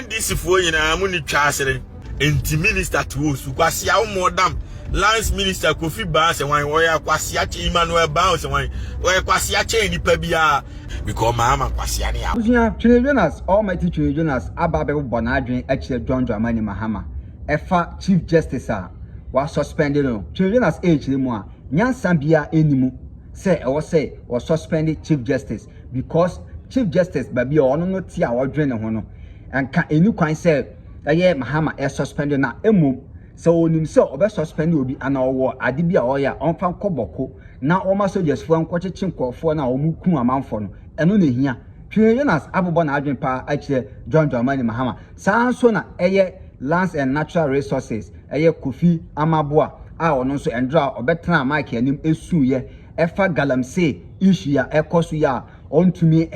NDC foɔ nyinaa mo ni twa asere. Nti minister te hɔ su kwasia wo mo dam lands minister Kofi Baa sɛ wan ɔyɛ kwasia kyɛ Emmanuel Baa sɛ wan ɔyɛ kwasia kyɛ nipa biara because maama kwasia ne Abusua, Twene Jonas, Almighty Twene Jonas aba abɛbobɔ n'adwene akyerɛ John Dramani Mahama ɛfa Chief Justice a wɔasuspɛnde no. Twene Jonas ɛrekyerɛ mu a, nyansa biara nni mu sɛ ɛwɔ sɛ wɔsuspɛnde Chief Justice because Chief Justice baabi a ɔno no te a ɔdwene ne ho no, nka ɛnni kwan sɛ ɛyɛ Mahama ɛsuspɛnde no a mmom sɛ ɔnim sɛ ɔbɛsuspɛnde obi anaa ɔwɔ ade bi a ɔyɛ a ɔmfa nkɔ bɔko na wɔma sogyasfoɔ nkɔkyekye nkurɔfoɔ no a wɔku amanfoɔ no, ɛno na ɛhia. Twene Jonas abobɔ n'adwene paa akyerɛ John Dramani Mahama. Saa ara nso na ɛyɛ Lands and Natural Resources, ɛyɛ Kofi Amaboa a ɔno nso ɛndora a ɔbɛtenaa mic anim ɛsuiɛ ɛfa Galamsey issue a ɛkɔ so yi a ɔntumi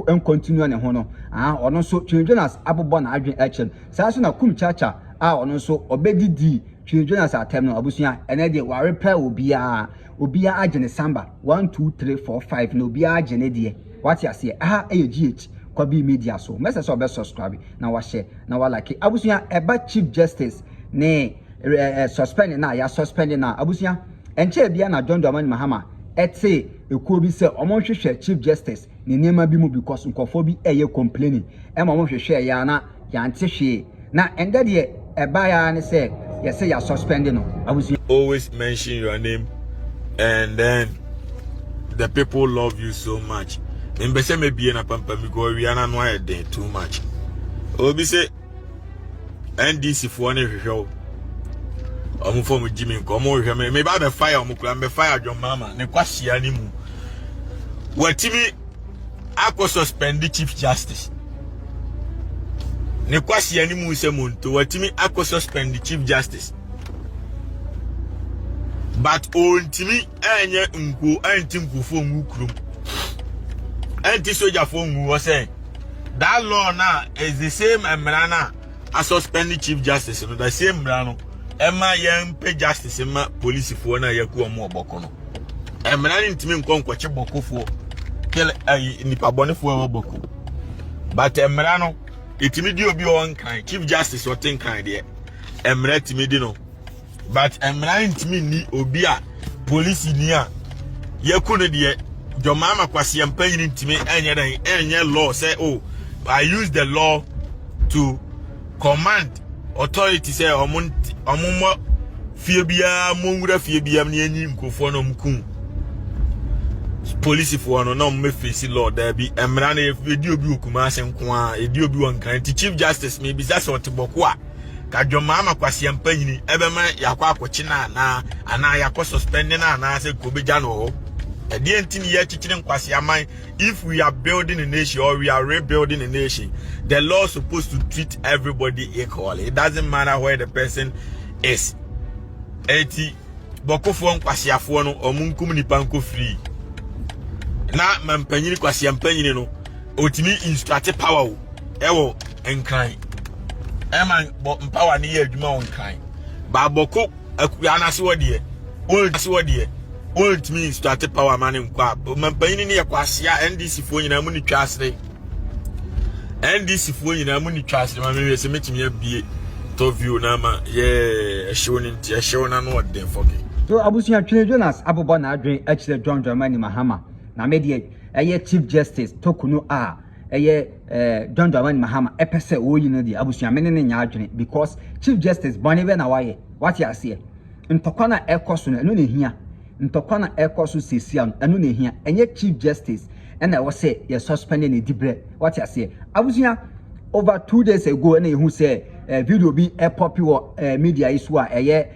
ncontinue ne ho no, ah, ɔno nso Twene Jonas abobɔ n'adwene akyerɛ no. Saa nso na Kum Chacha a ɔno nso ɔbɛdidii Twene Jonas atɛm no, abusua, ɛnɛ deɛ wɔarepɛ obiara, obiara agye ne samba, 1, 2, 3, 4, 5 na obiara agye ne deɛ. Wate aseɛ? Aha ɛyɛ GH Kwabi Media so. Mɛsɛ sɛ ɔbɛ subscribe na wahyɛ na walike. Abusua, ɛba Chief Justice ne eh, suspend na ya suspend na abusua. Ɛnkyɛɛ bia na John Dramani Mahama ɛte ekuo bi sɛ ɔmo nhwehwɛ Chief Justice ne nneɛma bi mu because nkurɔfoɔ bi ɛyɛ complaining ɛma ɔmo hwehwɛ ya na yɛante hwee. Na ɛndɛ deɛ ɛbaeɛ ara ne sɛ yɛsɛ yɛ suspend no abusua. Always mention your name and then the people love you so much. Mbɛ sɛ mebie na pampa mi kɔ awia na no ayɛ den too much. Obi sɛ NDC foɔ ne hwehwɛ wo. Ɔmo fɔ mo gyi mi nkɔ ɔmo hwehwɛ me. Me ba bɛ fire ɔmo kura mbɛ fire John Mama ne kwasia ne mu. Watimi akɔ suspend chief justice. Ne kwasia ne mu sɛ monto watimi akɔ suspend chief justice. But ontimi ɛnyɛ nkuo ɛnti nkurɔfoɔ ngu kurom. Ɛnti sogyafoɔ ngu hɔ sɛ that law na is the same mmara na a suspend chief justice no the same mmara no ɛma yɛn pɛ justice ma polisifoɔ na yɛku wɔn wɔ bɔkɔ no mmara no ntumi nkɔ nkɔkye bɔkɔfoɔ kɛlɛ ayi nipa bɔnefoɔ ɛwɔ bɔkɔ but mmara no etumi di obi ɔwɔ nkran chief justice ɔte nkran deɛ mmara tumi di no. But mmara ntumi nni obi a polisi ni a yɛku no deɛ dwɔmaama kwaseɛ mpanyini ntumi ɛnyɛ dɛn ɛnyɛ law sɛ oh I use the law to command authority sɛ ɔmo ɔmo mmɔ fie biara mo nwura fie biara ne enyi nkurɔfoɔ na ɔmo kum polisifoɔ no na ɔmo mɛfesi law daabi mmara no yɛdi obi wɔ Kumase nko ara yɛdi obi wɔ Nkran nti chief justice mebisa sɛ ɔte bɔko a Ka dwammaa kwasia mpanyini ɛbɛma yɛakɔ akɔkye no anaa anaa yɛakɔ suspend no anaa sɛ nka obɛgya no wɔ hɔ. Ɛdeɛ nti ne yɛakyekyere nkwasea man if we are building a nation or we are rebuilding a nation the law is supposed to treat everybody equally it doesn't matter where the person is. Eti bɔkofoɔ nkwaseafoɔ no ɔmo nkum nipa nkɔ free na mampanyini kwasia mpanyini no otumi instruct power o ɛwɔ nkran ɛma bɔ mpawa ne yɛ adwuma wɔ nkran baabɔko akura n'ase wɔ deɛ wɔn ase wɔ deɛ wɔntumi instruct power ma ne nkɔ a mampanyini ne yɛ kwasia ndc foɔ nyinaa mu ne twa asere ndc foɔ nyinaa mu ne twa asere ma mehwɛ sɛ mɛtumi abie top view na ama yɛ ɛhyew no nti ɛhyew no ano ɔden fɔke. So abusua Twene Jonas abobɔ n'adwene akyerɛ John Dramani Mahama na me deɛ ɛyɛ Chief Justice Tokunu a ɛyɛ eh, John Dramani Mahama ɛpɛ sɛ wɔyi no deɛ abusua me ne ne nyɛ adwene because Chief Justice bɔne bɛ na wayɛ wate aseɛ ntɔkwa no a ɛkɔ so no ɛno na ɛhia Ntɔkwa na ɛkɔ so sesia no, ɛno na ehia. Ɛnyɛ Chief Justice ɛna ɛwɔ sɛ yɛ suspend ne dibrɛ. Wate aseɛ? Abusua, over 2 days ago ɛna yɛhu sɛ video bi ɛpɔpi wɔ media yi so a ɛyɛ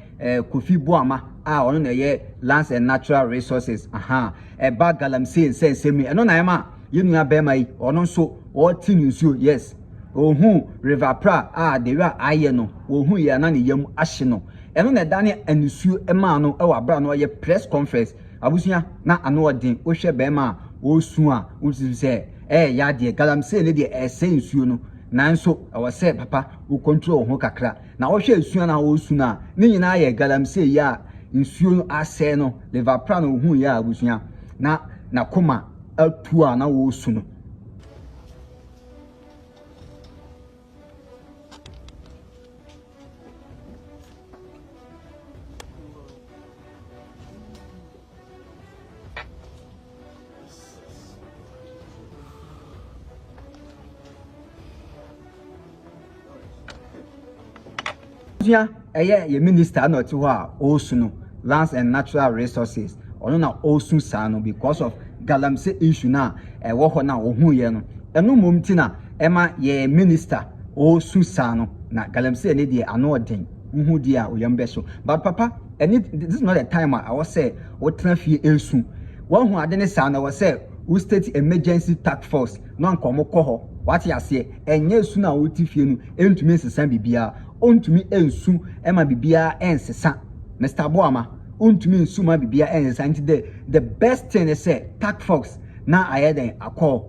Kofi Boama a ɔno na ɛyɛ Lands and Natural Resources. Aha, ɛba galamsey nsɛnsɛm yi. Ɛno na ɛma yɛn nua bɛrima yi, ɔno nso ɔte ne nsuo. Yes, ohun River Pra a the way a ayɛ no, ohun yɛ na ne yam ahye no. Ɛno na ɛdane anisuo maa no wɔ abere a na ɔyɛ press conference. Abusua, na ano ɔden. Wohwɛ bɛrima a ɔresu a, wosusu sɛ ɛyɛ yadeɛ. Galamsey no deɛ ɛresɛe nsuo no. Nanso ɛwɔ sɛ papa wo control wo ho kakra. Na wohwɛ nsuo no a ɔresu no a, ne nyinaa yɛ galamsey yi a nsuo no asɛe no. River Pra na ohuu yɛ a abusua, na n'akoma atu a na ɔresu no. Abusua, ɛyɛ yɛ minister na ɔte hɔ a ɔresu no, Lands and Natural Resources, ɔno na ɔresu saa no because of galamsey issue no a ɛwɔ hɔ no a ɔhuiɛ no. Ɛno mmom nti na ɛma yɛ minister ɔresu saa no. Na galamsey ne deɛ ano ɔden, wohu deɛ a oyam bɛhyew. But papa, ɛne this is not the time a ɛwɔ sɛ wotena fie esu. Wɔahu ade ne saa na ɛwɔ sɛ wo state emergency task force na nka ɔmo kɔ hɔ. Wate aseɛ? Ɛnyɛ esu na wote fie no ntumi nsesa biribiara. Ɔntumi nsu ma biribiara nsesa. Mr Boama, ɔntumi nsu ma biribiara nsesa. Nti the best thing is sɛ task force na ayɛ dɛn akɔ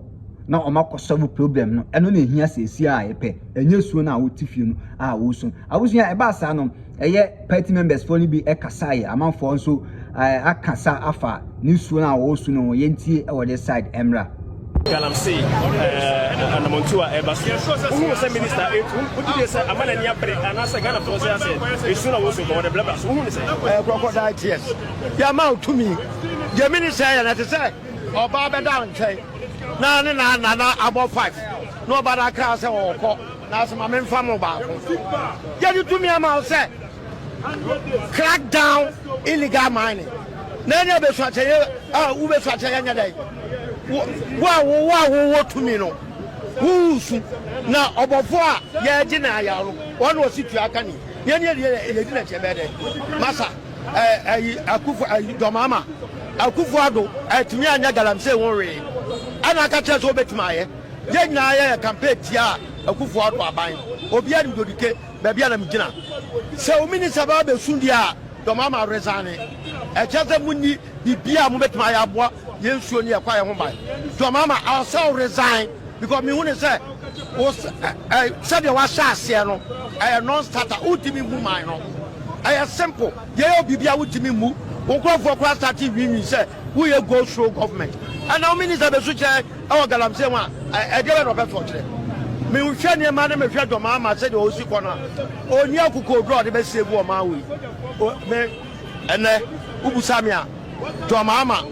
na ɔmo akɔ solve problem no. Ɛno na ehia sɛsi a yɛpɛ. Ɛnyɛ suo no a wote fie no a wosu. Abusua, ɛbaa saa no, ɛyɛ party members foɔ no bi ɛkasa yɛ amanfoɔ nso akasa afa ne suo no a wɔresu no ho. Yɛntie ɛwɔ this side ɛmra. Galamsey anamontu a ɛba so, wohu sɛ minister ɛtu wogye sɛ ama n'ani abere anaasɛ Ghanafoɔ sɛ asɛ ɛsu na wɔsu nkɔ wɔde blabla so, wohu ne sɛ? Ɛyɛ crocodile tears. Yɛma wo tumi deɛ minister yɛ no, ɛte sɛ ɔbaa bɛda wo nkyɛn na ne na nana abɔ 5 na ɔba no akra sɛ ɔɔkɔ na asɛ ma memfa mo baako. Yɛde tumi ama wo sɛ crack down illegal mining na ɛne abɛsu akyɛ yɛ a wobɛsu akyɛ yɛnyɛ dɛn? Wo a wowɔ a wowɔ tumi no, wowusu na ɔbɔfo a yɛgye na ayaw no, wɔn na ɔsi tua aka ni yɛn yɛ yɛdi n'akyi ɛbɛyɛ dɛ masa ɛyi Akufo ɛyi dɔmama Akufo Ado ɛtumi anyɛ galamsey ho wee ɛna aka kyerɛ sɛ ɔbɛtumi ayɛ. Yɛn nyinaa yɛyɛ campaign tia Akufo Ado aban. Obiara nim Dodike baabi a na megyina sɛ o minister bɛba bɛsu deɛ a dɔmama resign. Ɛkyɛ sɛ munni biribiara a mobɛtumi ayɛ aboa yɛn nsuo ne yɛkɔ ayɛ ho ban. Dɔmama ɔsɛ resign because mehu ne sɛ wo ɛ sɛdeɛ wahyɛ aseɛ no ɛyɛ non starter. Wontumi mmu man no, ɛyɛ simple. Yɛyɛ biribi a wontumi mmu wo nkurɔfoɔ koraa start nwinwin sɛ woyɛ go slow government ɛna wo minister bɛsu kyerɛ ɛwɔ galamsey ho a, ɛdeɛ bɛ na ɔpɛ so ɔkyerɛ. Mehwɛ nneɛma ne mehwɛ dɔm ama sɛdeɛ ɔsi kɔ no a, ɔnni akokoɔduro a ɔde bɛsie gu ɔman wei. Me ɛnɛ wobusa me a, dɔm ama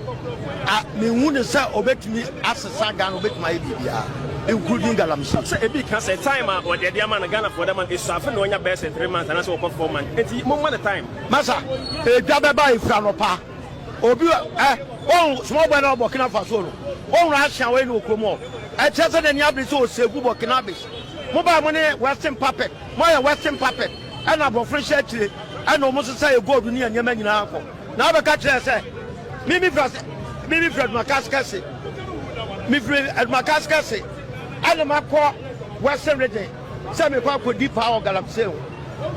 a mehu ne sɛ ɔbɛtumi asesa Ghana, ɔbɛtumi ayɛ biribiara including galamsey. Sɛ ebi ka sɛ time a wɔde ade ama no, Ghanafoɔ de ama no ɛsu afe na wɔnya bɛyɛ sɛ 3 months anaasɛ wɔkɔ 4 months, enti momma no time. Masa, edwa bɛba efura nɔpa obi ɛ ohun small boy na Burkina Faso no ohun ahyɛn wɔ ɛna okurom hɔ. Ɛkyerɛ sɛ n'ani abere sɛ osegu Burkina base. Mo ba mo ne western puppet, mo ayɛ western puppet ɛna aborɔfo hyɛ akyire ɛna wɔn sesa yɛ gold ne yɛ nneɛma nyinaa kɔ na abɛka kyerɛ sɛ mimi fira sɛ mimi fira Adumakase kɛse, mifiri Adumakase kɛse ɛna makɔ Western Region sɛ mekɔ akɔdi paa wɔ galamsey ho.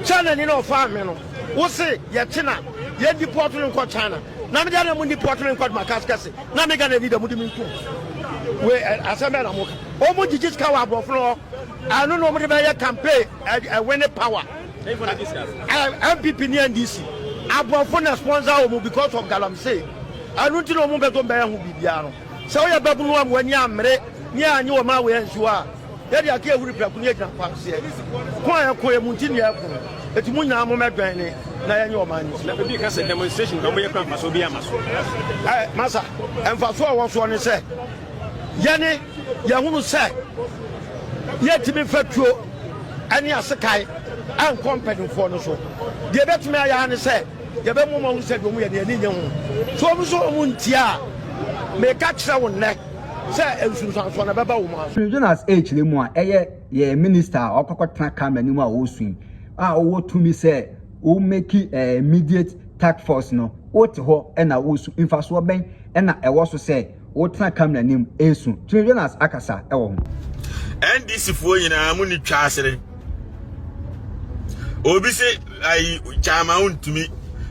China ni na ɔfaa me no, wo se yɛkye na yɛn deport no nkɔ China na mede ana mu deport no nkɔ Adumakase kɛse na me Ghana ni da mu de me ntom we. Asɛm bɛɛ na moka? Ɔmo gyigyi sika wɔ aborɔfo no hɔ, ɛno na ɔmo de bɛyɛ campaign ɛwin power. NPP ne NDC, aborɔfo na sponsor wɔn because of galamsey. Ɛno nti na ɔmo bɛ so mbɛyɛ ho biribiara no sɛ woyɛ bɛbunu a mo ani ammere ne anyi wɔn a wɔyɛ nsuo a yɛde ake ehuri prɛko ne egyina kwanseɛ ko a ɛko yɛ mu nti ne ɛko no eti mu nyinaa mo mɛdwɛn ne na yɛnyɛ ɔman ne na ebi ka sɛ demonstration ka wɔyɛ kora mfasoɔ bi ama so. Masa, mfasoɔ a ɛwɔ soɔ ne sɛ yɛne yɛhunu sɛ yɛntumi mfa tuo ne asekae ɛnkɔ mpanimfoɔ no so. Deɛ ɛbɛtumi ayɛ ara ne sɛ yɛbɛmu ma hu sɛ deɛ ɔmu yɛ ne yɛni nye ho so. Ɔmu so ɔmu ntia a, meka kyerɛ wo nnɛ sɛ nsunsuansoɔ no bɛba wo mu aso. Jonas ɛrekyerɛ mu a, ɛyɛ yɛ minister a ɔkɔkɔtena camera anim a ɔresu yi a ɔwɔ tumi sɛ ɔmake immediate task force no, wote hɔ ɛna wosu. Mfasoɔ bɛn ɛna ɛwɔ so sɛ wotena camera anim ɛresu? Twene Jonas akasa ɛwɔ ho. NDC foɔ nyinaa mu ni twa asere. Obi sɛ ayi chairman ntumi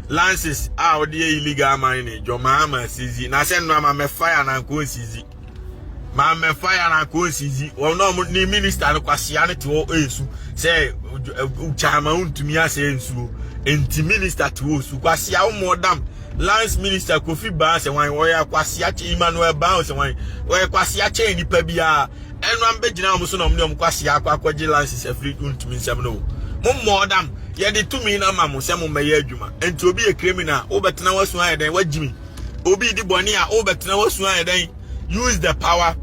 license a wɔde yɛ illegal mining jɔmaa seize na sɛ nnua ma mɛfa ya na nko nseize, ma mɛfa ya na nko nseize. Wɔn na wɔn ne minister no kwasia no te hɔ esu sɛ chairman ntumi asɛ nsuo nti minister te hɔ su. Kwasia wɔn mo dam lands minister Kofi Baa sɛ wɔn wɔyɛ kwasia kyɛ Emmanuel Baa sɛ wɔn wɔyɛ kwasia kyɛn nipa biara. Ɛnu ambɛgyina wɔn so na wɔn ne wɔn kwasia akɔ akɔgye license afiri ntumi nsɛm no. Mo mmɔ dam. Yɛde tumi na ma mo sɛ mo mmɛyɛ adwuma. Nti obi yɛ criminal, wobɛtena wasu ayɛ dɛn? Wagyimi obi di bɔne a, wobɛtena wasu ayɛ dɛn? Use the power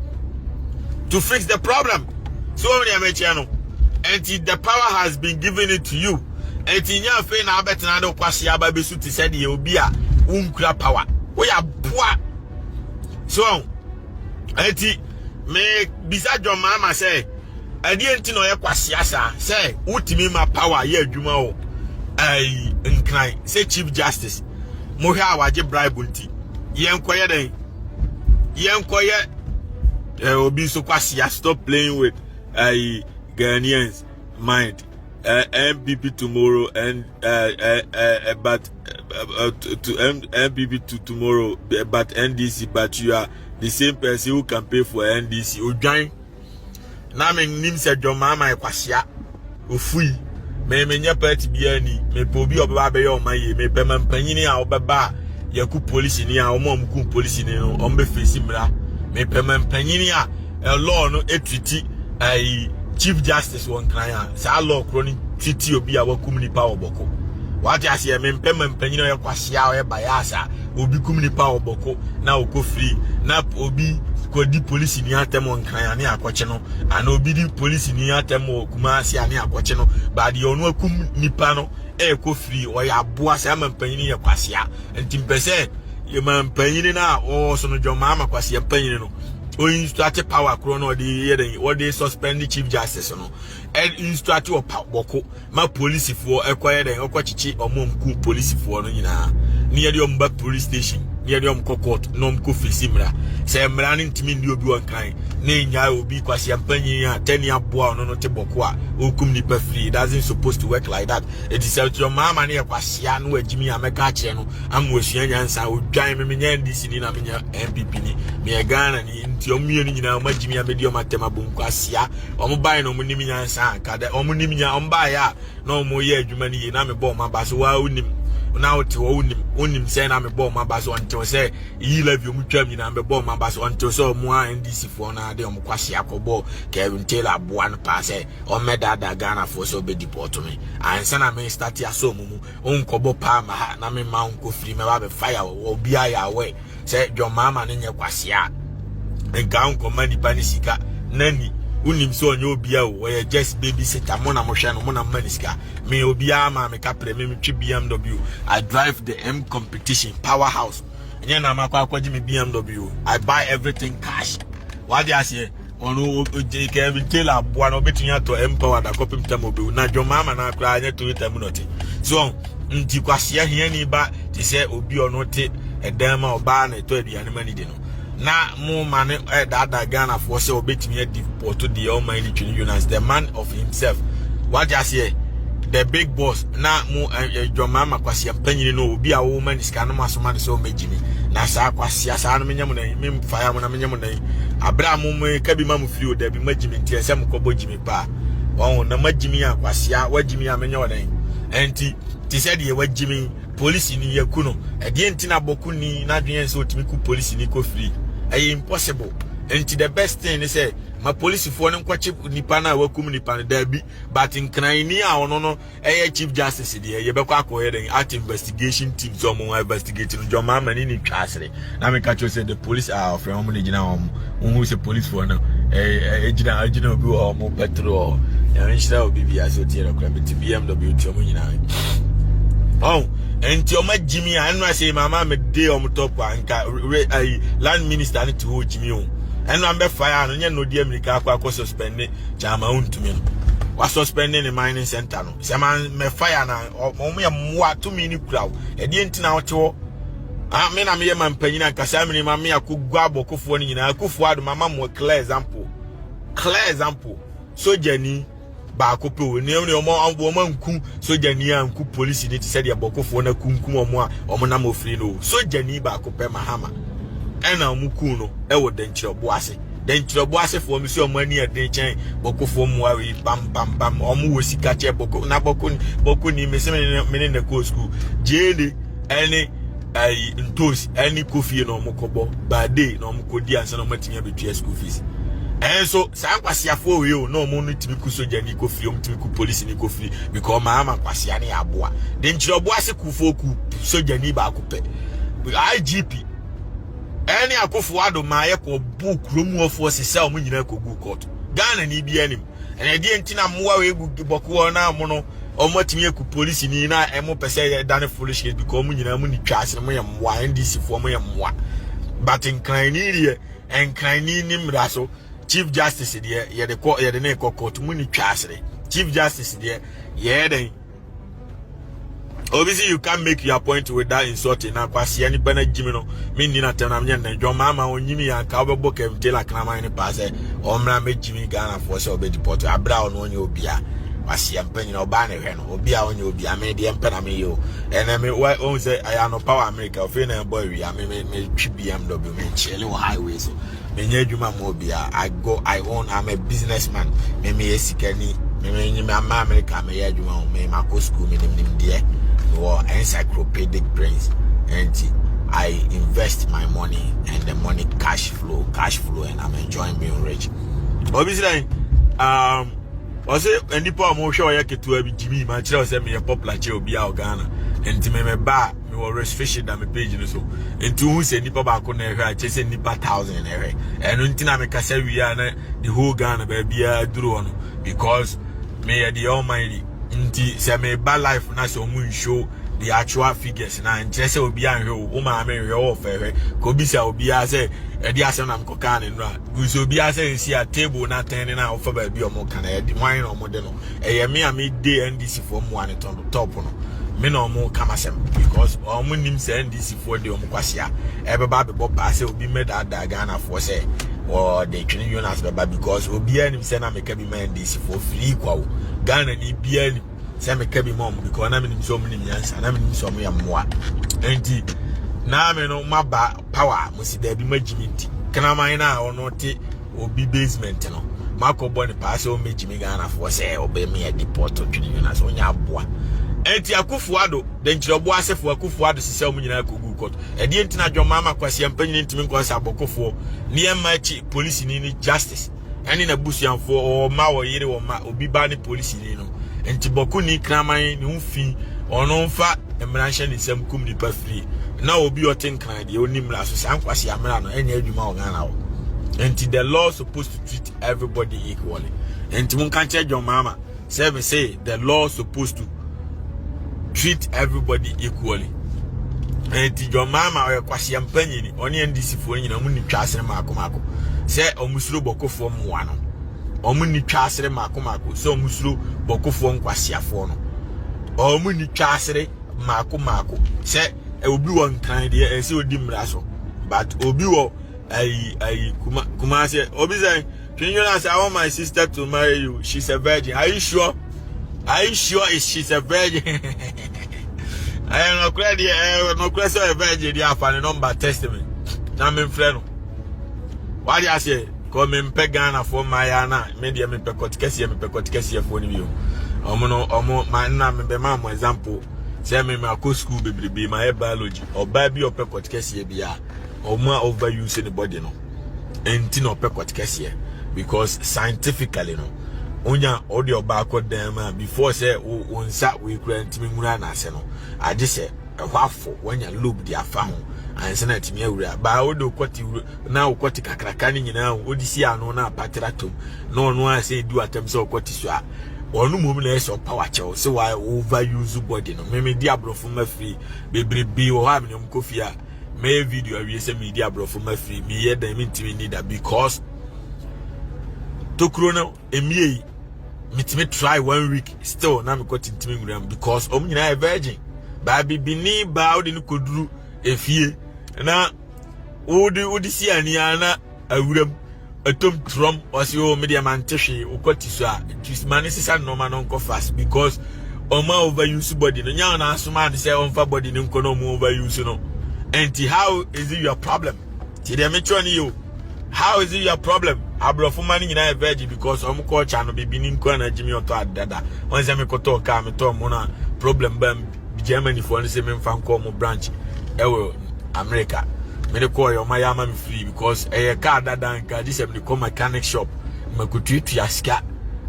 to fix the problem. So wɔn nea mɛkyerɛ no, nti the power has been given it to you. Enti nyɛ afei na abɛtena de kwasi aba bɛsu te sɛ deɛ obi a wonkura power. Woyɛ aboa. So, enti me bisa John Mahama sɛ ɛdeɛ nti na ɔyɛ kwasia saa sɛ wotumi ma power yɛ adwuma wɔ ɛyi nkran sɛ chief justice mohwɛ a wagye bribe nti yɛnkɔyɛ dɛn yɛnkɔyɛ eh, obi nso kwasia stop playing with ɛyi Ghanaians mind NPP tomorrow and but to NPP to tomorrow but NDC but you are the same person who can pay for NDC odwan na me nim sɛ John Mahama kwasia ofui me me nyɛ party biara ni mepɛ obi a ɔbɛba abɛyɛ ɔma yie mepɛ ma mpanyini a ɔbɛba a yɛku polisi ni a wɔn a wɔku polisi ni no wɔn bɛfesi mmara mepɛ ma mpanyini a law no etriti ɛyi chief justice wɔ nkran a saa law koro no triti obi a wakum nipa wɔ Bawku wate aseɛ. Mempɛ ma mpanyin a ɔyɛ kwasia a ɔyɛ bias a obi kum nipa wɔ Bawku na ɔkɔ free na obi kɔdi polisi ni atɛm wɔ nkran a ne akɔkye no ana obi di polisi ni atɛm wɔ Kumasi a ne akɔkye no baadeɛ ɔno akum nipa no ɛɛkɔ free. Ɔyɛ aboa. Saa ma mpanyin yɛ kwasia nti mpɛ sɛ ma mpanyin no a wɔwɔ so no John Mahama kwasia mpanyin no o instruct power koro no ɔde yɛ dɛn wɔde suspend chief justice no ɛ instruct wɔ pa Bawku ma polisifoɔ ɛkɔyɛ dɛn ɔkɔ kyekye ɔmo nku polisifoɔ no nyinaa ne yɛde ɔmo ba police station ne yɛde ɔmo kɔ court na ɔmo kɔ fesi mmara sɛ mmara no ntumi ndi obi wɔ nkran ne nya obi kwasia mpanyin a tɛni aboa ɔno no te Bawku a okum nipa free. It doesn't supposed to work like that. Eti sɛ ɔtí ɔmaa ne yɛ kwasia no wagyimi a mɛka akyerɛ no ama wasua nyansa. Odwan me menyɛ NDC ni na menyɛ NPP ni, meyɛ Ghana ni nti ɔmo mmienu nyinaa ɔmo agyimi a mɛdi ɔmo atɛm abɔ nkwasia. Ɔmo bae na ɔmo nim nyansa a kada ɔmo nim nya ɔmo baeɛ a na ɔmo yɛ adwuma no yie na mebɔ ɔmo aba so. Waa wonim na wote hɔ wonim wonim sɛ na mebɔ ɔmo aba so until sɛ yi levy ɔmo twam nyinaa mebɔ ɔmo aba so until sɛ ɔmo a NDC foɔ no de ɔmo kwasia kɔbɔ Kevin Taylor aboa no paa sɛ ɔmmɛdaadaa Ghanafoɔ sɛ ɔbɛdi pɔtɔ me ansa na me start asɔ ɔmo mu nkɔbɔ paa ma ha na me ma nkɔ firi mɛba abɛfa ya wɔ obiara yɛ awɛ sɛ John Mahama no nyɛ kwasia nka nkɔma nipa ne sika nani wonim sɛ ɔnyɛ obia o ɔyɛ just baby sitter. Mo na mohwɛ no mo na mma ne sika. Me obiara ma me kaprɛ me metwe BMW. I drive the M Competition powerhouse. Ɛnyɛ na makɔ akɔgye me BMW. I buy everything cash. Wade aseɛ ɔno Kevin Taylor aboa no ɔbɛtumi atɔ M Power da kɔpem tam ɔbɛwu na John Mahama no koraa nyɛ Toyota mu nɔte so nti kwasia hiani ba te sɛ obi ɔno te ɛdan ma ɔbaa na ɛtɔ aduane ma ne di no na mo ma ne ɛdaadaa Ghanafoɔ sɛ ɔbɛtumi adi pɔtɔ deɛ ɔman ne Twene Jonas, the man of himself, wagye aseɛ, the big boss na mo John Mahama kwasia mpanyini no obi a wɔma ne sika no mo asoma no sɛ ɔmɛgyi mi na saa kwasia saa no menyɛ mo nan memfa ya mo na menyɛ mo nan abere a mo mo ka bi ma mo firi o dabi magyi mi nti ɛsɛ mo kɔbɔ gyi mi paa wɔn na magyi mi a kwasia wagyi mi a menyɛ wɔ nan ɛnti te sɛ deɛ wagyi mi polisi ni yɛku no ɛdeɛ nti na Bawku ni n'adwene sɛ otumi ku polisi ni kɔ firi ɛyɛ impossible. Nti the best thing ne sɛ ma polisifoɔ no nkɔkye nipa no a wakum nipa no daabi but nkranni a ɔno no ɛyɛ chief justice deɛ yɛbɛkɔ akɔyɛ dɛn at investigation team sɛ ɔmo investigate no. John Mahama ne ne twa asere na meka kyerɛ sɛ the police are ɔfrɛ wɔn ne gyina wɔn wohu sɛ policefoɔ no ɛɛ ɛgyina ɛgyina obi wɔ ɔmo petrol Nyame nhyira obi bi ase otie no kora mete BMW ti ɔmo nyinaa ɔn nti ɔmo agyimi a ɛno ase mama me de ɔmo top a nka re ayi land minister ne te hɔ gyimi o ɛno ambɛfa ya no nyɛ no di amirika akɔ suspend Chairman Wontumi no wa suspend ne mining center no sɛ ma mɛfa ya na ɔmo yɛ mmoa tumi ne kura wo ɛdeɛ nti na ɔte hɔ ah me na meyɛ ma mpanyin ankasa mene ma me akɔgu abɔkofoɔ no nyinaa Akufo Addo mama mo clear example, clear example. Sogyani baako pɛ o ne ne ɔmo anku sogyani anku polisi ne te sɛ deɛ Bawkufoɔ no akunkum ɔmo a ɔmo nam ofiri no o sogyani baako pɛ Mahama ɛna ɔmo ku no ɛwɔ Dɛnkyerɛbo ase. Dɛnkyerɛbo asefoɔ mi sɛ ɔmo ani ɛden kyɛn Bawkufoɔ mmoa wei bam bam bam. Ɔmo wɔ sika kyɛ Bawku na Bawku ni mesi me ne na kɔɔ school gyeene ɛne ɛyi ntoos ɛne kofie na ɔmo kɔbɔ baade na ɔmo kɔdi ansa na ɔmo atumi abɛtua school fees. Ɛnso saa nkwasiafoɔ wei o na ɔmo no tumi ku sogyani kɔ fie ɔmo tumi ku polisi ni kɔ fie because Mahama kwasia ne yɛ aboa de nkyerɛbo ase kufoɔ ku sogyani baako pɛ IGP ɛne Akufo Addo maa yɛ kɔ bu kurom hɔfoɔ sisa ɔmo nyinaa kɔ gu court. Ghana ni bi anim ɛna ɛdeɛ nti na mmoa wei gu Bawku hɔ na mo no. Ɔmo atumi aku polisi ni na ɛmo pɛ sɛ yɛ dane foolish case because ɔmo nyinaa mo ni twa ase, mo yɛ mmoa. NDC foɔ, mo yɛ mmoa. But Nkranni deɛ, Nkranni ni mmara so. Chief Justice deɛ, yɛde kɔ, yɛde ne kɔ court. Mo ni twa ase. Chief Justice deɛ, yɛyɛ dɛn? Obi si you can make your point without insulting. Na kwasia nipa na gyimi no, me nni na tɛm na menyɛ nnɛ dwɔn maama onyimi yɛ anka wobɛbɔ Kevin Taylor kraman ne paa sɛ ɔmmra mɛgyimi Ghanafoɔ sɛ ɔbɛdi pɔtɔ aberɛ a ɔno ɔnyɛ obia. Kwasia mpa nyina ɔbaa ne hwɛ no, obi a ɔnyɛ obia. Me deɛ mpɛ na meyɛ o. Ɛnɛ me ɔhu sɛ ɛyɛ anɔpa wɔ America, ɔfei na ɛbɔ awia. Me twi BMW, me nkyele wɔ highway so. Menyɛ adwuma ma obia. I go, I own, I'm a businessman. Me meyɛ sikani. Me me ama America, meyɛ adwuma o. Me makɔ school, me nim nimdeɛ, mewɔ encyclopedic brains. Nti I invest my money and the money cash flow, cash flow, and I'm enjoying being rich. Obi sɛ ɔsɛ nipa a wɔhwɛ ɔyɛ ketewa bi gyimi ma kyerɛ sɛ meyɛ popular kyerɛ obi a wɔ Ghana. Nti me me ba, mewɔ restriction da me page no so. Nti wohu sɛ nipa baako na ɛhwɛ a, kyerɛ sɛ nipa 1,000 na ɛhwɛ. Ɛno nti na mekasa wie a, na the whole Ghana baabiara duru hɔ no, because meyɛ deɛ ɔman nti sɛ meba live na sɛ ɔmo nhyɛ the actual figures na nkyerɛ sɛ obi anhwɛ o. Wo maame nhwɛ, wo ɔfɛ hwɛ ka obi sɛ obiara sɛ ɛde asɛm na mekɔkaa ne nnora sɛ obiara sɛ ɛsi a table na atɛn ne na wofa baabi a ɔmo ka na ɛde hwan na ɔmo de no. Ɛyɛ me a mede NDC foɔ mmoa ne top no, me na ɔmo kama sɛm because ɔmo nim sɛ NDC foɔ de ɔmo kwasia ɛbɛba abɛbɔ paa sɛ obi mmɛdaadaa Ghanafoɔ sɛ wɔde Twene Jonas bɛba, because obiara nim sɛ na meka bi ma NDC foɔ firi kwa o. Ghana ni biara nim sɛ meka bi ma ɔmo because na menim sɛ ɔmo nim nyansa, na menim sɛ ɔmo yɛ mmoa. Nti na me no maba power mo si daabi magyi me. Nti kraman na ɔno te obi basement no, makɔ ne paa sɛ ɔmɛgyi me Ghanafoɔ sɛ ɔbɛmi adi pɔtɔ Twene Jonas ɔnyɛ aboa. Nti Akufo Addo denkyerɛboɔ asɛfo, Akufo Addo sisɛ ɔmo nyinaa kɔgu court. Ɛdeɛ nti na dwɔn ama kwasia mpanyin ntumi nkɔ sɛ abɔkofoɔ nneɛma akyi polisini ne justice ɛne n'abusuafoɔ ɔma wɔ yere wɔ ma obi ba ne polisini no. Nti bɔko ni kraman ne ho fi, ɔno nfa mmara nhyɛ ne nsam kum nipa firi na obi ɔte Nkran deɛ onim mmara so. Saa nkwasi amena no ɛnyɛ adwuma wɔ Ghana hɔ. Nti the law supposed to treat everybody equally. Nti mo nka nkyerɛ John Mahama sɛ me say the law supposed to treat everybody equally. Nti John Mahama ɔyɛ kwasia mpanyini, ɔne NDC foɔ nyinaa ɔmo ni twa asere maako maako sɛ ɔmo suro bɔkofoɔ mmoa no. Ɔmo ni twa asere maako maako sɛ ɔmo suro bɔkofoɔ nkwasiafoɔ no. Ɔmo ni twa asere maako maako sɛ obi wɔ Nkran deɛ, ɛsɛ odi mmara so, but obi wɔ ayi kuma Kumase. Obi sɛ Twene Jonas, "I want my sister to marry you. She's a virgin. Are you sure? Are you sure she's a virgin?" Ɛyɛ nɔkorɛ deɛ, ɛyɛ nɔkorɛ sɛ ɔyɛ virgin deɛ, afa ne number text me na memfrɛ no. Wade aseɛ kɔ mempɛ Ghanafoɔ mmaayɛ na me deɛ mepɛ kɔte kɛseɛ, mepɛ kɔte kɛseɛfoɔ no bio. Ɔmo no ɔmo ma nna mebɛma mo example sɛ me makɔ school bebrebe, ma yɛ biology. Ɔbaa bi a ɔpɛ kɔte kɛseɛ bi a ɔmo a overuse ne body no nti na ɔpɛ kɔte kɛseɛ, because scientifically no, onya ɔde ɔbaa kɔ dan mu a, before sɛ wo nsa wei kura ntumi nwura n'ase no, agye sɛ ɛhɔ afɔ wanya lobe de afa ho ansa na atumi awura. Baa wode wokɔte na wokɔte kakraka no nyinaa wode si ano na apatera tom na ɔno a sɛ edu atam sɛ ɔkɔte so a, ɔno mmom na ɛsɛ ɔpa wakyɛw sɛ wa overuse body no. Meme di aborɔfo ma firi bebrebe wɔ hɔ a mene kɔ fie a mɛyɛ video awie sɛ medi aborɔfo ma firi meyɛ dan mentumi ni da, because tokuro no emie yi metumi try one week still na mekɔ tintimi nwura mu, because ɔmo nyinaa yɛ virgin. Baa bibini baa wode no kɔduru efie na wode si ani a na awuram ɛtɔm trɔm, ɔsi o me deɛ mante hwee. Wokɔ ti so a ma ne sisa nneɛma no nkɔ fast, because ɔmo a overuse body no nyaa na asoma ne sɛ ɔmfa body no nkɔ na ɔmo overuse no. Nti how is it your problem? Ti deɛ metwerɛ ne yɛ o, how is it your problem? Aborɔfo ma no nyinaa yɛ virgin because ɔmo culture no bibini nko na gyimi ɔtɔ adada. Wɔn sɛ mekɔtɔɔ kaa metɔɔ mo no problem ba Germany foɔ no sɛ memfa nkɔ ɔmo branch ɛwɔ America. Mede kɔɔ yɛ ɔmo ayɛ ama me free because ɛyɛ kaa dada. Nka gye sɛ mede kɔ mechanic shop makotuatua sika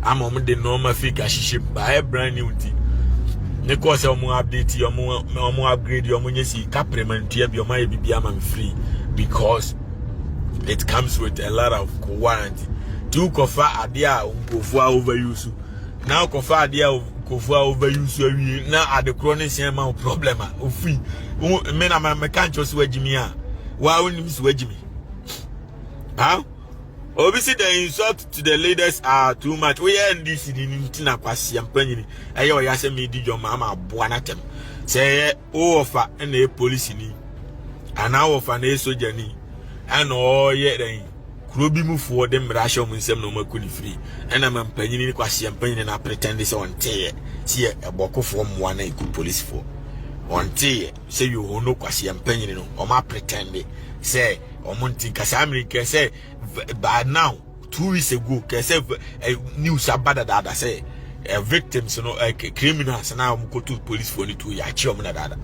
ama ɔmo de nneɛma fake ahyehyɛ mu. Baayɛ brand new nti ne kɔɔ sɛ ɔmo update, ɔmo upgrade, ɔmo nye si kapre mantua bi, ɔmo ayɛ bibi ama me free because it comes with a lot of warranty. Ti wokɔfa adeɛ a nkurɔfoɔ a overuse. Na wokɔfa adeɛ a nkurɔfoɔ a overuse awie na ade korɔ ne nhyɛn ma wo problem a ofiri me na meka nkyerɛ sɛ wagyi me a waa wonim sɛ wagyi me ha. Obi si the insult to the leaders are too much. Woyɛ NDC ni ni nti na kwasia mpanyini ɛyɛ ɔyɛ asɛ medi dwom ama aboa n'atɛm. Sɛ ɛyɛ wowɔfa ɛna ɛyɛ polisi ni anaa wɔfa na ɛyɛ sogya ni ɛna ɔyɛ dɛn kuro bi mufoɔ de mmara ahyɛ wɔn nsam na wɔn aku ne firi ɛna ma mpanyini ne kwasia mpanyini na pretend sɛ ɔnteeɛ sɛ yɛ ɛbɔkofoɔ mmoa na ɛku polisifoɔ ɔnteeɛ sɛ yohono kwasia mpanyini no wɔn apretend sɛ wɔn nti nka saa mmiri nkɛ sɛ by now 2 weeks ago kɛ sɛ news aba dadaada sɛ victims no criminals na wɔn kɔtu policefoɔ no tuo yɛakye wɔn dadaada.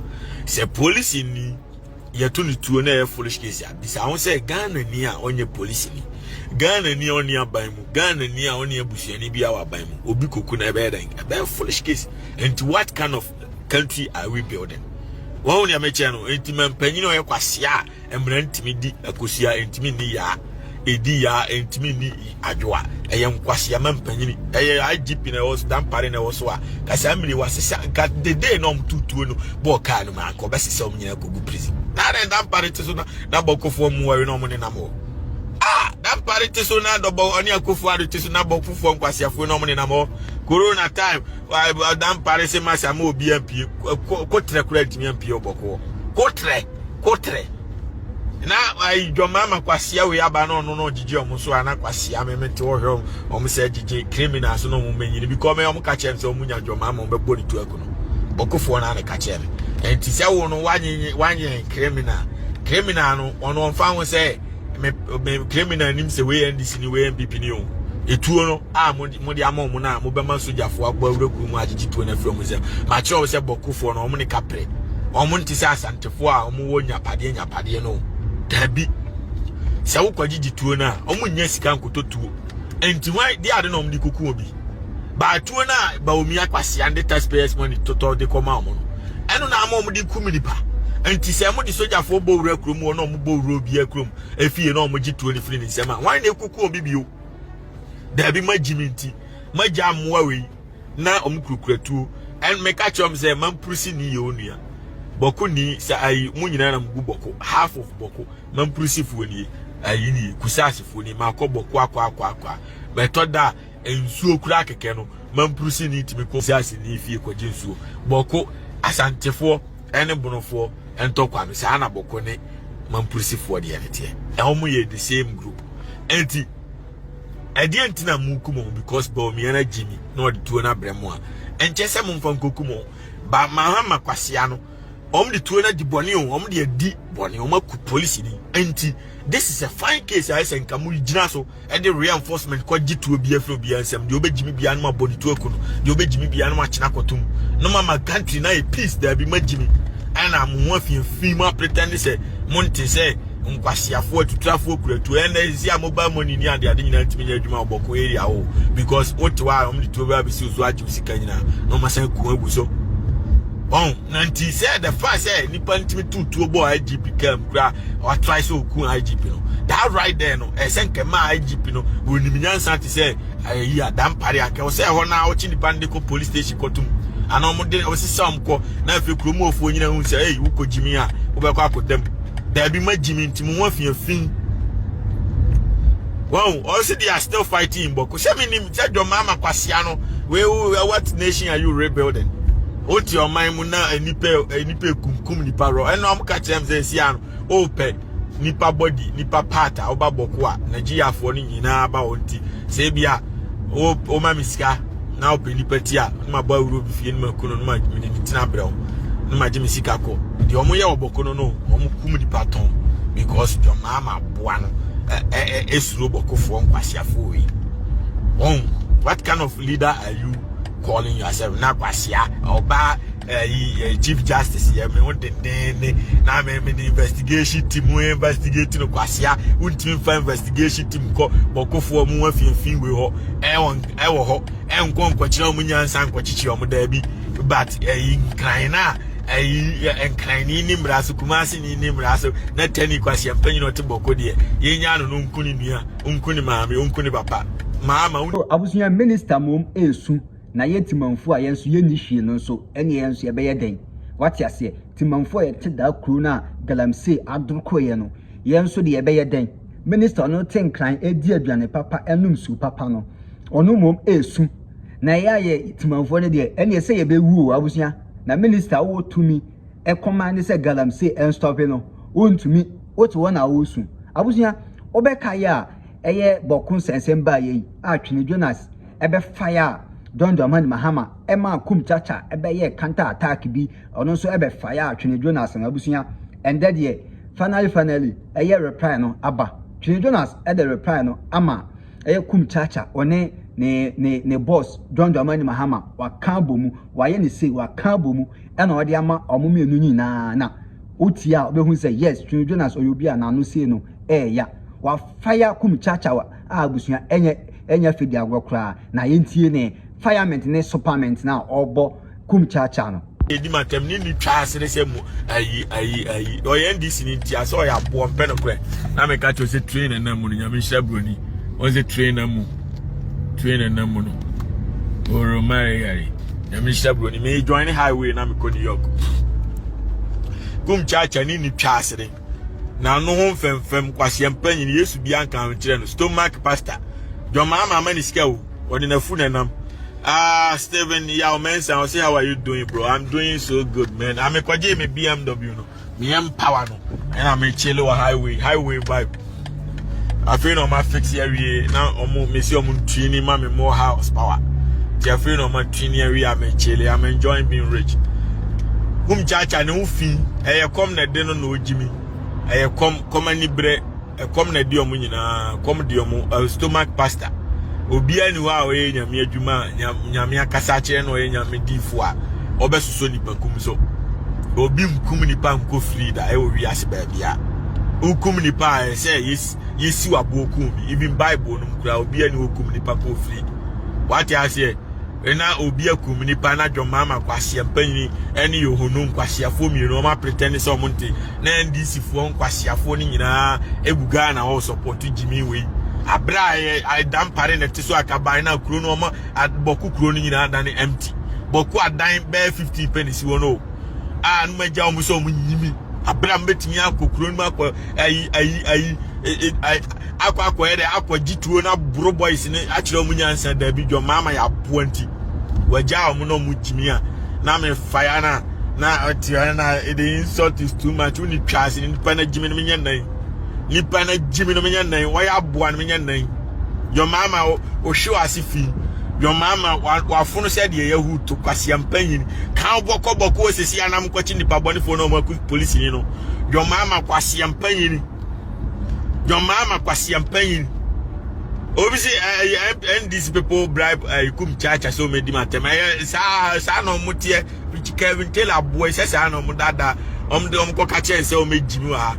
Sɛ police ni yɛto ne tuo na ɛyɛ foolish case a, bisa ho sɛ Ghana ni a ɔnyɛ police ni, Ghana ni a ɔne aban mu, Ghana ni a ɔne abusuani bi a wɔ aban mu, obi koku na ɛbɛyɛ dɛn? Ɛbɛyɛ foolish case. Nti what kind of country are we building? Wɔn nea mekyɛ no nti ma mpanyin a ɔyɛ kwasia a mmara ntumi di akosua, ntumi nni yaa edi yaa, ntumi nni adwoa, ɛyɛ nkwasia ma mpanyin. Ɛyɛ IGP na ɛwɔ so, Dampare na ɛwɔ so a kasa mmiri wasesa nka dede na ɔmo tutuo no bɔɔ kaa no mu anka ɔbɛsesa ɔmo nyinaa kɔgu prison. Na adɛn Dampare te so na bɔkofoɔ mu wɔre na ɔmo nenam hɔ? Ah, Dampare te so na dɔbɔ ɔne Akufo Ado te so na bɔkofoɔ nkwasiafoɔ na ɔmo nenam hɔ. Corona time, Dampare se masa ma obi ampie kotrɛ kora ntumi ampie ɔbɔkoɔ kotrɛ kotrɛ na ayi dwɔma kwasia wei aba na ɔno no gyegye ɔmo so a na kwasia me mente wɔhwɛ ɔmo sɛ gyegye criminals no ɔmo mɛnyini bi kɔ mɛ ɔmo ka kyerɛ me sɛ ɔmo nya dwɔma ama ɔmo bɛbɔ ne tu aku no. Bɔkofoɔ no ana ka kyerɛ me. Nti sɛ wo no wanyɛ wanyɛ criminal, criminal no ɔno ɔmfa ho sɛ me criminal nim sɛ wei NDC ni, wei NPP ni o. Etuo no a mo de ama ɔmo no a mobɛma sogyafoɔ abɔ awura kurom agyegye tuo no afiri ɔmo nsam, makyerɛ wo sɛ bɔkofoɔ no ɔmo ne kaprɛ ɔmo nte sɛ Asantefoɔ a ɔmo wɔ nyapadeɛ nyapadeɛ no. Daabi, sɛ wokɔgyegye tuo no a, ɔmo nya sika nkotɔ tuo. Nti hwan de ade na ɔmo de kuku obi baatuo no a Bawumia kwasia de taxpayers money totɔ de kɔma ɔmo no, ɛno na ama ɔmo de kum nipa. Nti sɛ ɔmo de sogyafoɔ bɔ wura kurom hɔ na ɔmo bɔ wura obiara kurom efie na ɔmo gye tuo no firi ne nsam a, hwan na ekuku obi bio? Daabi, ma gyi mi nti ma gya mmoa wei na ɔmo kurakura tuo. Ɛn meka kyerɛ ɔmo sɛ Mampurusi ni yɛ onua Bɔko ni sɛ ayi mo nyinaa na mo gu Bɔko, half of Bɔko Mampurusifoɔ nie, ayi nie Kusaasifoɔ nie. Maakɔ Bɔko akɔ akɔ akɔ a bɛtɔ da nsuo kura kɛkɛ no, Mampurusi ni tumi kɔ Kusaasi ni fie kɔgye nsuo. Bɔko Asantefoɔ ɛne Bonofoɔ ntɔkwa no saa na Bɔko ne Mampurusifoɔ deɛ ne teɛ. Ɛwɔn yɛ the same group. Ɛnti ɛdeɛ nti na mu kum wɔn? Because Bawumia na gyi mi na ɔde tuo no abrɛ mu a, ɛnkyɛ sɛ mo nfa nkokum wɔn ba Mahama kwasia no. Wɔn de tuo no adi bɔne o, wɔn de adi bɔne, wɔn aku polisi ni. Nti this is a fine case a ɛsɛ nka mo gyina so ɛde reinforcement kɔ gye tuo bi afiri obiara nsam. Deɛ ɔbɛgye mi biara no ma bɔ ne tuo aku no, deɛ ɔbɛgye mi biara no ma kyena kɔtum no ma ma country na yɛ peace. Daabi, ma gyi mi ɛna mo ho afiafi mo apretend sɛ mo nte sɛ nkwasiafoɔ atuturafoɔ kura tuo. Ɛnna esi a mobile money ni ade ade nyinaa ntumi nyɛ adwuma wɔ Bɔko area o, because wote hɔ a, wɔn de tuo bi abɛsi so agye sika nyinaa na wɔn asan kun agu so ɔn. Na nti sɛ the fact sɛ nipa ntumi tu tuo bɔ IGP kaa mu kura ɔtry sɛ okun IGP no, that right there no, ɛsɛ nkɛmɛ IGP no wɔnim nyansa te sɛ ayi a Dampare anka ɔsɛ ɛhɔ na ɔkye nipa no de kɔ police station kɔtum ana ɔmo de ɔsesa ɔmo kɔ na afei kurom ofuo nyina hu sɛ ɛyi wokɔ gyimi a wobɛkɔ akɔdam. Daabi, ma gyimi nti mo ho afiafi wɔn ɔsi they are still fighting in Bɔko. Sɛ mi nim sɛ dɔm kwasia no wei. What nation are you rebuilding? Wote ɔman mu na nipa nipa ekunkum nipa rɔ. Ɛna ɔmo ka kyerɛ m sɛ esi ano ɔɔpɛ nipa body, nipa part a ɔba Bɔko a Nigeriafoɔ no nyinaa ba wɔn ti sɛ ebi a ɔma mi sika na ɔpɛ nipa ti a na ma bɔ awuro bi fie na ma ku no na ma mede ne tena brɛ wo na ma gye me sika kɔ. Deɛ ɔmo yɛ wɔ Bɔko no, ɔmo kum nipa tɔn because deɛ ɔmo ama aboa no ɛ ɛ esuro Bɔkofoɔ nkwasiafoɔ yi wɔn. What kind of leader are you calling yourself? Na kwasia ɔbaa ɛyi chief justice yɛ me ho dendenne na me de investigation team ho investigate no. Kwasia, wontumi nfa investigation team kɔ Bɔkofoɔ mu afiafi wei hɔ ɛwɔ ɛwɔ hɔ ɛnkɔ nkɔkyerɛ wɔn nyansa nkɔkyekyere wɔn. Daabi, but ɛyi Nkran na ɛyi Nkran ni ni mmara so, Kumasi ni ni mmara so na tɛni kwasia mpanyin ɔte Bɔko deɛ yɛnya no nku ne nua, nku ne maame, nku ne papa maama. Abusua, minister mom esu. Na yɛ Timanfoɔ a yɛn nso yɛnni hwee no nso, ɛne yɛn nso yɛbɛyɛ dɛn? Wate aseɛ? Timanfoɔ a yɛte daa kuro no a galamsey adorokɔeɛ no, yɛn nso deɛ yɛbɛyɛ dɛn? Minister ɔno te Nkran ɛredi aduane papa ɛnom nsuo papa no, ɔno mmom ɛresu. Na ɛyɛ a yɛ Timanfoɔ no deɛ, ɛneɛ sɛ yɛbɛwu o, abusua. Na minister wowɔ tumi ɛkɔmande sɛ galamsey ɛnstɔpe no, wontumi, wote hɔ na woresu. Abusua, wobɛkae a ɛyɛ Bɔko nsɛnsɛm baeɛ yi a Twene Jonas ɛbɛfaeɛ a John Dramani Mahama ɛmaa Kum Chacha ɛbɛyɛɛ counter attack bi, ɔno nso ɛbɛfaeɛ a Twene Jonas no abusua, ɛndɛ deɛ finally finally ɛyɛ reply no aba. Twene Jonas ɛde reply no ama ɛyɛ Kum Chacha, ɔne ne ne ne boss John Dramani Mahama waka abɔ mu, wayɛ ne sei, waka abɔ mu ɛna ɔde ama ɔmo mmienu nyinaa. Na wotie a wobɛhu sɛ yes, Twene Jonas ɔyɛ obi a n'ano sei no ɛɛya. Wafire Kum Chacha a abusua ɛnyɛ ɛnyɛ fɛ di agorɔ koraa. Na yɛntie ne firement ne superment na ɔbɔ Kum Chacha no. Edi matam ne ni twa ase ne sɛ mu ayi ayi ayi ɔyɛ NDC ne nti asɛ ɔyɛ aboɔ mpɛ no korɛ. Na meka kyerɛ sɛ train na mu no, Nyame nhyira buroni wɔn sɛ train na mu, train na mu no oromare yare. Nyame nhyira buroni. Me join highway na mekɔ New York. Kum Chacha ne ni twa ase ne na ano ho mfɛmfɛm kwaseɛ mpanyin Yesu bi anka ho kyerɛ no. Stomach pastor dwɔmaa ama ne sika o, ɔde n'afu n'anam. Ah, Stephen Yao Mensa, I say, how are you doing, bro? I'm doing so good, man. I'm a kwaje me BMW no. Me empower no. And I'm a chill highway, highway vibe. Afei na ɔma fix awie na ɔmo mesi ɔmo ntui ma me more house power. Ti afei na ɔma tui awie a me chill. I'm enjoying being rich. Kum Chacha ne ho fi ɛyɛ kɔm na ɛde no na ogyi mi. Ɛyɛ kɔm kɔm ani brɛ, ɛkɔm na ɛde ɔmo nyinaa, kɔm de ɔmo stomach pastor. Obiara ni hɔ a ɔyɛ Nyame adwuma a Nyame akasa akyerɛ na ɔyɛ Nyame diifo a ɔbɛsosɔ nipa kum so. Obi nkum nipa nkɔ free da ɛwɔ wiase baabi a. Wokum nipa a ɛsɛ yɛsi waboɔ kum bi. Even Bible no mu koraa obiara ni hɔ kum nipa kɔ free. Wate aseɛ? Na obi akum nipa na dwɔmaama kwaseɛ mpanyini ɛne yohono nkwasiafoɔ mmienu ɔmo apretend sɛ ɔmo nte na NDC foɔ nkwasiafoɔ no nyinaa egu Ghana hɔ support Jimmy wei. Abere a yɛ dampare na ɛte so akaban na kuro no ɔmo Bɔko kuro no nyinaa dane empty. Bɔko adan bɛyɛ 15 pɛ na esi hɔ no a no magya ɔmo sɛ ɔmo nyimi. Abere a mbɛtumi akɔ kuro no mu akɔ ayi ayi ayi akɔ akɔyɛ dɛ akɔ gye tuo na boro boys ne akyerɛ ɔmo nyansa. Dabi, dwɔmaama yɛ aboa nti wagya ɔmo na ɔmo gyimi a na me fire na na ɔte hɔ na the insult is too much. Woni twa ase nipa na gyimi no menyɛ nan, nipa na gyimi no menyɛ nan, wɔyɛ aboa no menyɛ nan. Dwɔmaama ohwe ase fi dwɔmaama wafono sɛ deɛ yɛhu to kwasia mpanyin kan bɔkɔ bɔkɔ osisi anam kɔkye nipa bɔnefoɔ na ɔmo aku polisi ni no. Dwɔmaama kwasia mpanyin, dwɔmaama kwasia mpanyin. Obi sɛ ɛyɛ NDC people bribe ɛyɛ Kum Chacha sɛ ɔmo edi ma tɛm. Ɛyɛ saa saa na ɔmo teɛ. Kevin Taylor aboa sɛ saa na ɔmo dada ɔmo de ɔmo kɔ kakyɛ sɛ ɔmo egyi mi wɔ ha.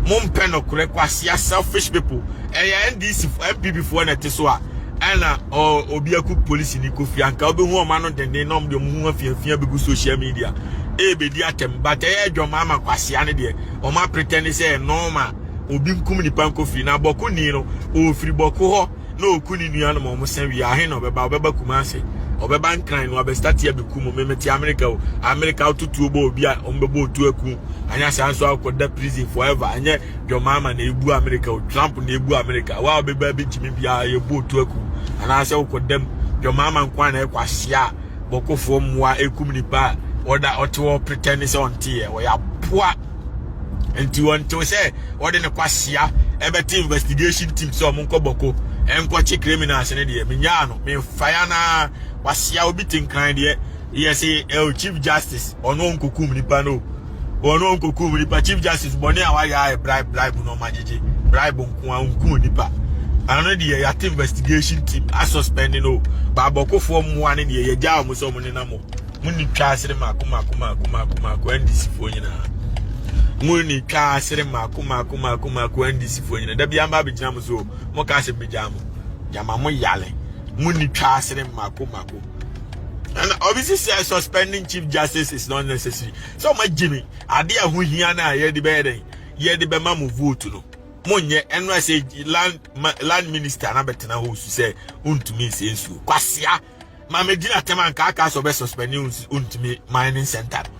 Mo mpɛ nɔkorɛ, kwasia selfish people. Ɛyɛ NDC NPP foɔ na ɛte so a ɛna ɔ obi aku polisi ni kofi anka obehu ɔmo ano denden na ɔmo de ɔmo ho afiafia begu social media ebedi atɛm, but ɛyɛ dwɔmaama kwasia ne deɛ ɔmo apretend sɛ normal obi nkum nipa nkofiri na Bɔko ni no ofiri Bɔko hɔ na oku ne nuanom a ɔmo sɛn wie ahe na ɔbɛba? Ɔbɛba Kumase, ɔbɛba Nkran no abɛstart abɛku mu. Memete Amerika o, Amerika wototuo bɔ obi a ɔmo bɛbɔ otu aku anya saa nso akɔda prison forever. Ɛnyɛ dwɔmaama na ebu Amerika o, Trump na ebu Amerika. Wa ɔbɛba abɛgyimi biara yɛbɔ otu aku anaasɛ wokɔdam. Dwɔmaama nko a na ɛkɔ ahyia a Bɔkofoɔ mmoa ekum nipa a ɔda ɔte hɔ pretend sɛ ɔnte yɛ. Ɔyɛ aboa nti wɔntew sɛ wɔde ne kwasia ɛbɛte investigation team sɛ ɔmo nkɔ Bɔko ɛnkɔkye criminals ne deɛ menyaa no memfaeɛ naa kwasia. Obi te Nkran deɛ yɛ sɛ ɛwɔ Chief Justice, ɔno ɔnkɔkum nipa no, ɔno ɔnkɔkum nipa. Chief Justice bɔne a wayɛ ayɛ bribe, bribe no ɔma gyegye bribe nko a ɔnkum nipa. Ɛno deɛ yɛate investigation team asuspend no baabɔkofoɔ mmoa ne deɛ yɛgyaa ɔmo sɛ ɔmo nenam hɔ. Mo ni twa asere mako mako mako mako mako. NDC foɔ nyinaa mo ni twa asere mako mako mako mako. NDC foɔ nyinaa dabi amba abɛgyina mo so mo ka sɛ mbɛgya mo gyama mo yale. Mo ni twa asere mako mako. And obviously say suspending Chief Justice is not necessary. So ɔmo agye mi ade a ho hia na yɛde bɛyɛ dɛn yɛde bɛma mo vote no mo nyɛ. Ɛno ɛsɛ land minister na bɛtena hɔ osu sɛ ntumi nsɛ nsuo kwasia. Ma me gyina tɛm anka aka sɛ ɔbɛ suspend Wontumi mining center no.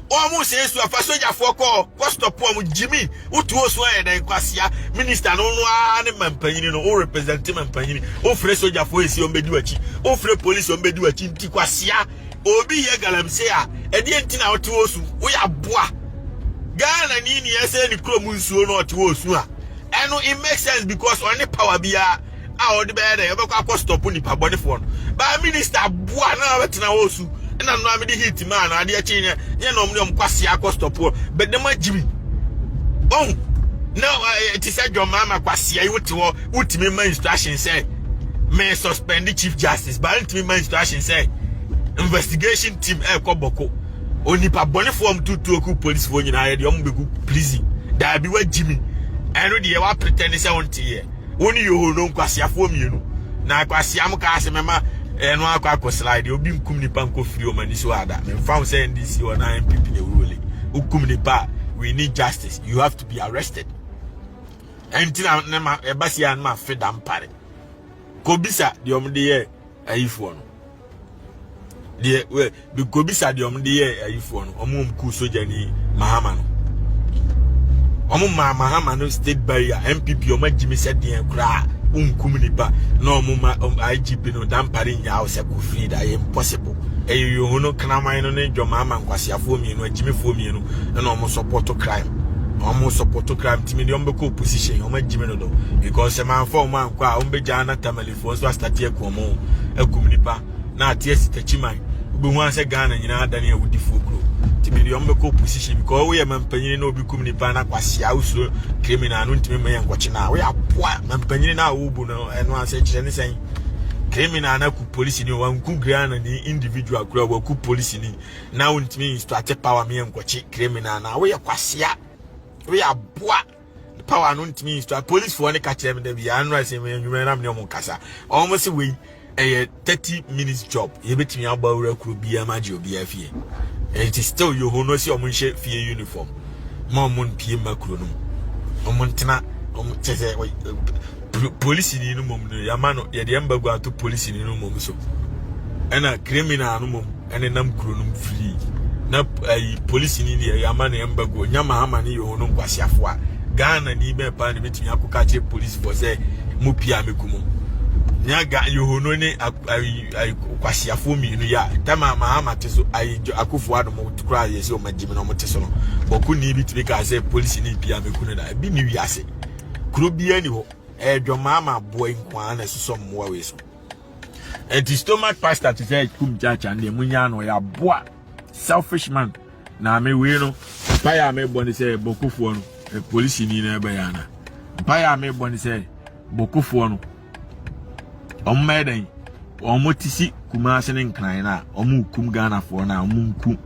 Wɔn sɛ esu afa sogyafoɔ kɔ kɔ stop wɔn. Gyimi wotu osu ayɛ dɛn? Kwasia minister no no ara ne mampanyini no, wo represent mampanyini, wofrɛ sogyafoɔ esi wɔn bɛdi w'akyi, wofrɛ police wɔn bɛdi w'akyi. Nti kwasia obi yɛ galamsey a, ɛdeɛ nti na wote osu? Woyɛ aboa. Ghana ni ni ɛsɛ ne kurom nsuo no ɔte osu a, ɛno it makes sense because ɔne power biara a ɔde bɛyɛ dɛ ɔbɛkɔ akɔ stop nipa bɔnefoɔ no. Baa minister aboa na ɔbɛtena hɔ osu ɛna no amede heat maa no adeɛ kye nyɛ nyɛ na ɔmo ne ɔmo kwasi akɔ stop hɔ bɛdɛm agyimi ɔn na ɛte sɛ John Mahama kwasia yi. Wote hɔ, wotumi ma instruction sɛ may suspend the Chief Justice, but ntumi ma instruction sɛ investigation team ɛkɔ Bawku. Onipa bɔnefoɔ ɔmo tutuo ku polisifoɔ nyinaa yɛ deɛ ɔmo bɛgu prison. Daabi, wagyimi. Ɛno deɛ wa pretend sɛ ɔnte yɛ. Wo ne Yoho no nkwasiafoɔ mmienu na kwasia mo kaa sɛ mɛma ɛno akɔ slide. Obi nkum nipa nkɔ firi ɔmo ani so ada. Memfa ho sɛ NDC wɔ na NPP na ewurole, wokum nipa, we need justice, you have to be arrested. Ɛnti na ne ma ɛba si a ne ma fe da mpare kobisa deɛ ɔmo de yɛ ayifoɔ no deɛ wɛ kobisa deɛ ɔmo de yɛ ayifoɔ no. Ɔmo ku sogyani Mahama no, ɔmo maa Mahama no state burial. NPP ɔmo agyi mi sɛ deɛ koraa nkum nipa na ɔmo ma IGP no Dampare nyaa sɛ kofiri da. Ɛyɛ impossible. Ɛyɛ yohu no kraman no ne dwɔmaama nkwasiafoɔ mmienu, agyimifoɔ mmienu, ɛna ɔmo support crime, ɔmo support crime. Timi deɛ ɔmo bɛkɔ opposition, ɔmo agyimi no do because sɛ manfa ɔmo ankɔ a, ɔmo bɛgya na Tamalefoɔ nso astate aku ɔmo akum nipa na ate asi Takyiman. Wobɛhu asɛ Ghana nyinaa dane awudifoɔ kuro. Timi deɛ ɔmo bɛkɔ opposition because woyɛ mampanyini na obi kum nipa na kwasia wosuro criminal no ntumi ma yɛ nkɔkye na woyɛ aboa. Mampanyini na awobu no, ɛno asɛ kyerɛ ne sɛn? Criminal na ku polisi ni, wanku Ghana ni individual kura, waku polisi ni na wontumi instruct power mi yɛ nkɔkye criminal na woyɛ kwasia, woyɛ aboa. Power no ntumi instruct police foɔ ne ka kyerɛ mi dɛ bi anura sɛ mi enyimɛ nam ne ɔmo kasa, ɔmo sɛ wei ɛyɛ 30 minutes job, yɛbɛtumi abɔ awura kuro biara ma gye obiara fie. Ɛnti still yoho no si ɔmo nhyɛ fie uniform ma ɔmo mpie mma kuro no mu, ɔmo ntena ɔmo kyɛ sɛ polisi ni no mom no yama no yɛde ɛmba gu ato polisi ni no mom so, ɛna criminal no mom ɛne nam kuro no mu free na ayi polisi ni deɛ yama no ɛmba gu nyama ama ne yoho no. Nkwasiafo a Ghana ni bɛn paa ne bɛtumi akɔka kyerɛ polisifoɔ sɛ mo pia meku mo nya ga yoho no ne ayi ayi kwasiafoɔ mmienu yi a tama Mahama te so, ayi Akufo Addo mo kura yɛ sɛ ɔmo agyimi na ɔmo te so no. Bɔko ni bi tumi kaa sɛ polisi ni pia meku no da ebi ni wiase kuro biara ni hɔ. Ɛyɛ dwɔmaama aboa yi nko ara na ɛsosɔ mmoa wei so. Ɛnti stomach pastor te sɛ kum kyaakyaa deɛ mo nyaa no, ɔyɛ aboa, selfish man. Na me wei no, mpaeɛ a mebɔ ne sɛ Bawkufoɔ no, polisi ni na ɛbɛyɛ ana. Mpaeɛ a mebɔ ne sɛ Bawkufoɔ no, ɔmo mɛyɛ dɛn? Ɔmo ti si Kumase ne Nkran na ɔmo kum Ghanafoɔ na ɔmo nku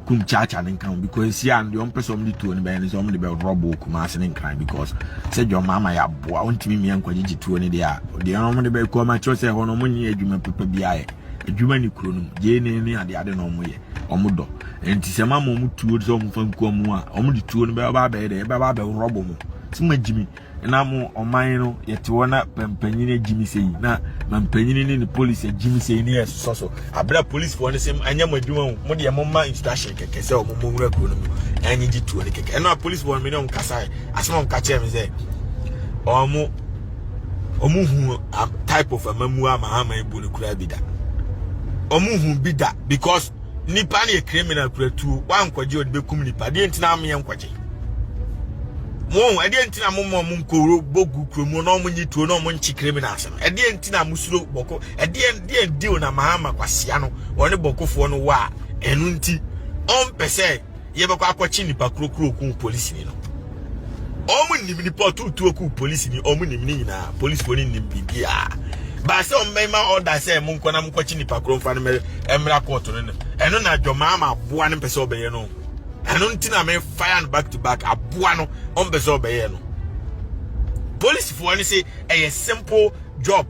kum kyaakyaa ne nkan because si a deɛ ɔmo pɛ sɛ ɔmo de tuo no bɛyɛ ne sɛ ɔmo de bɛ rɔbo Kumase ne Nkran because sɛ dwɔn ama yɛ aboa ɔntumi mmea nkɔgyegye tuo ne deɛ a deɛ ɔmo de bɛ kɔ ɔmo akyerɛ sɛ ɛhɔ no ɔmo nyɛ adwuma papa bi ayɛ adwuma ne kuro no mu gye ne ne ade ade na ɔmo yɛ ɔmo dɔ. Nti sɛ mama ɔmo tuo sɛ ɔmo fa nku ɔmo a, ɔmo de tuo no bɛba abɛyɛ dɛ ɛbɛba abɛrɔbo mo sɛ mo agyimi na mo ɔman no yɛte hɔ na pampanyin agyimi sɛ yi na mampanyin ne ne police agyimi sɛ yi ne yɛ sosɔ so abira policefoɔ no sɛ ɛnyɛ mo adwuma o, mo deɛ mo ma instruction kɛkɛ sɛ ɔmo mo nwura kuro no mu ɛnye gye tuo no kɛkɛ. Ɛno a policefoɔ no mi ne ɔmo kasa yɛ asɛm a ɔmo ka kyerɛ mi sɛ ɔmo hu type of amamu a Mahama ebu no kura bi da, ɔmo hu bi da because nipa no yɛ criminal kura tuo wankɔgye ɔde bɛkum nipa deɛ ntina ameɛ nkɔgye mo. Ɛdeɛ ntina mo mo nkɔwuro bogu kurom na ɔmo nyi tuo na ɔmo nkyi criminals no? Ɛdeɛ ntina mo suro Bawku? Ɛdeɛ deɛ deal na Mahama kwasia no ɔne Bawkufoɔ no wɔ a ɛno nti ɔmpɛ sɛ yɛbɛkɔ akɔkye nipa kurokuro kun polisini no? Ɔmo nim nipa ɔtutuo kun polisini, ɔmo nim ne nyinaa. Polisifoɔ no nim biribiara baasa ɔmo bɛma order sɛ mo nkɔ na mo nkɔkye nipa kuro nfa no mɛrɛ court no no. Ɛno na dwɔmaama aboa no mpɛ sɛ ɔbɛyɛ no. Ɛno nti na me fire no back to back. Aboa no ɔmpɛ sɛ ɔbɛyɛ no. Polisifoɔ no sɛ ɛyɛ simple job.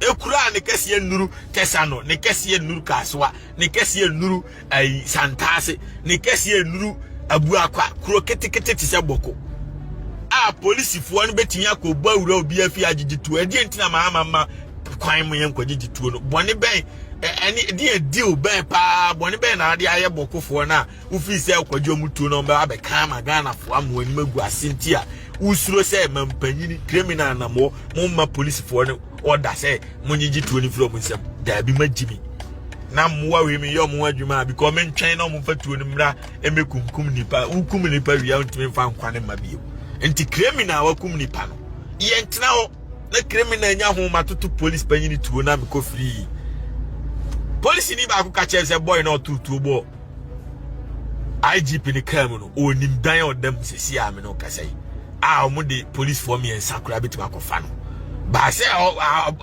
Ekura ne kɛseɛ nuru kɛsa no, ne kɛseɛ nuru Kasoa, ne kɛseɛ nuru ayi Santaase, ne kɛseɛ nuru Abuakwa, kuro ketekete te sɛ Bawku a polisifoɔ no bɛtumi akɔ bɔ awura obi afi agyegye tuo. Ɛdeɛ nti na maa ma kwan mu yɛn nkɔgyegye tuo no? Bɔne bɛn? Ɛne deɛ deal bɛn paa bɔne bɛn na ade ayɛ bɔkofoɔ no a wofii sɛ kɔgye ɔmo tuo na ɔmo abɛka ama Ghanafoɔ ama wɔn anim agu ase nti a wosuro sɛ mampanyini criminal nam hɔ mo mma polisifoɔ no ɔda sɛ monyegye tuo no firi ɔmo nsam. Daabi, magyi mi na mmoa wei meyɛ ɔmo ho adwuma a because mentwɛn na ɔmo mfa tuo no mmra ɛmɛkunkum nipa. Wokum nipa wie a, wontumi mfa nkwa ne mma bio. Nti criminal wakum nipa no, yɛntena hɔ na criminal nya ho ma toto police panyin tuo na mekɔ free. Polisi ni baako ka kyerɛ sɛ boy na ɔto tuo bɔ IGP ne kaa mu no, onim dan a ɔda mu sisi a me no kasa yi a wɔn de polisifoɔ mmiɛnsa koraa bɛtumi akɔfa no baasɛ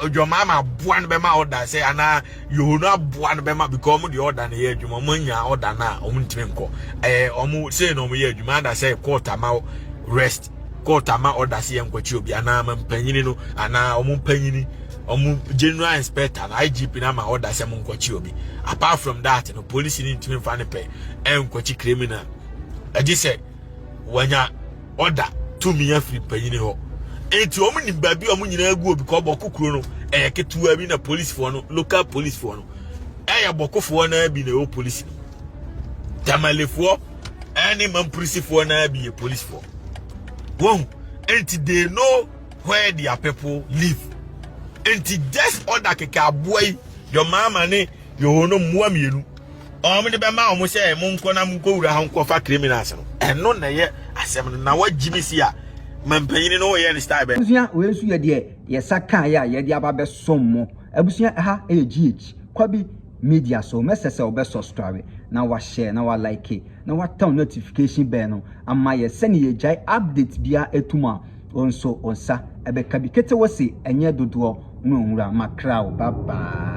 adwamaa ma aboa no bɛma ɔda sɛ anaa yoho no aboa no bɛma because wɔn de ɔda no yɛ adwuma. Wɔn anya ɔda no a, wɔn ntumi nkɔ. Ɛɛ, wɔn sei na wɔn yɛ adwuma ada sɛ court ama rest, court ama ɔda sɛ yɛn nkɔkye obi anaa ama mpanyini no anaa wɔn mpanyini, wɔn general inspector na IGP na ama ɔda sɛ mo nkɔkye obi. Apart from that no, polisi ni ntumi nfa ne pɛ ɛnkɔkye criminal, ɛgye sɛ wanya ɔda tumi afiri mpanyini hɔ. Nti wɔn nim baabi a wɔn nyinaa gu obi kɔ. Bɔko kuro no ɛyɛ ketewa bi na polisifoɔ no, local polisifoɔ no, ɛyɛ bɔkofoɔ naa bi na ɛwɔ polisi no, Tamalefoɔ ɛne Mampurisifoɔ naa bi yɛ polisifoɔ wɔn. Nti they know where their people live. Nti just order keke aboa yi yɔ ne yɛwɔ no mmoa mmienu wɔn de bɛma wɔn sɛ mo nkɔ na mo nkɔ wura ha nkɔfa criminals no. Ɛno na ɛyɛ asɛm no na wagyi mi si a mampanyini no wɔyɛ ne style bɛn. Abusua, wei nso yɛ deɛ yɛsa kaeɛ a yɛde aba bɛsom mo. Abusua, ɛha ɛyɛ GH Kwabi Media, so mɛsɛ sɛ wobɛ subscribe na wahyɛ na walike na waturn notification bell no ama yɛ sɛne yɛgyae update bia ɛtum a, wo nso wo nsa ɛbɛka bi. Kete wɔ se ɛnyɛ dodoɔ no nwura makra wo. Bye bye.